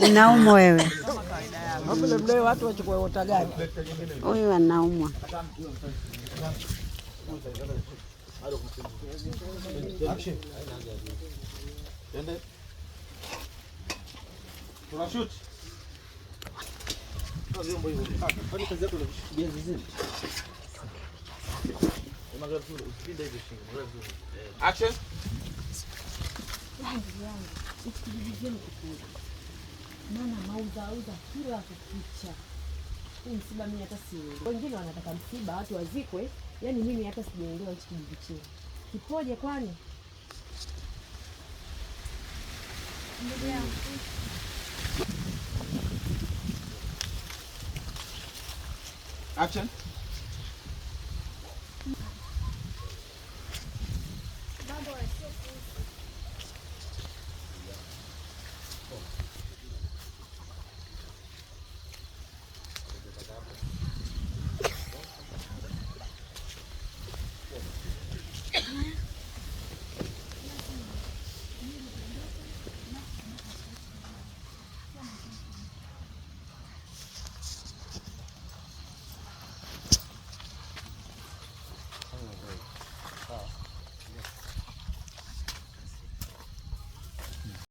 Unaumwa wewe. Huyu anaumwa. Action. Maana mauzauza kila kukicha. Huu msiba mimi hata sielewi. Wengine wanataka msiba watu wazikwe, yaani mimi hata sijaelewa hichi kijiji chenu kipoje kwani? Action. Mambo yasiyokuhusu.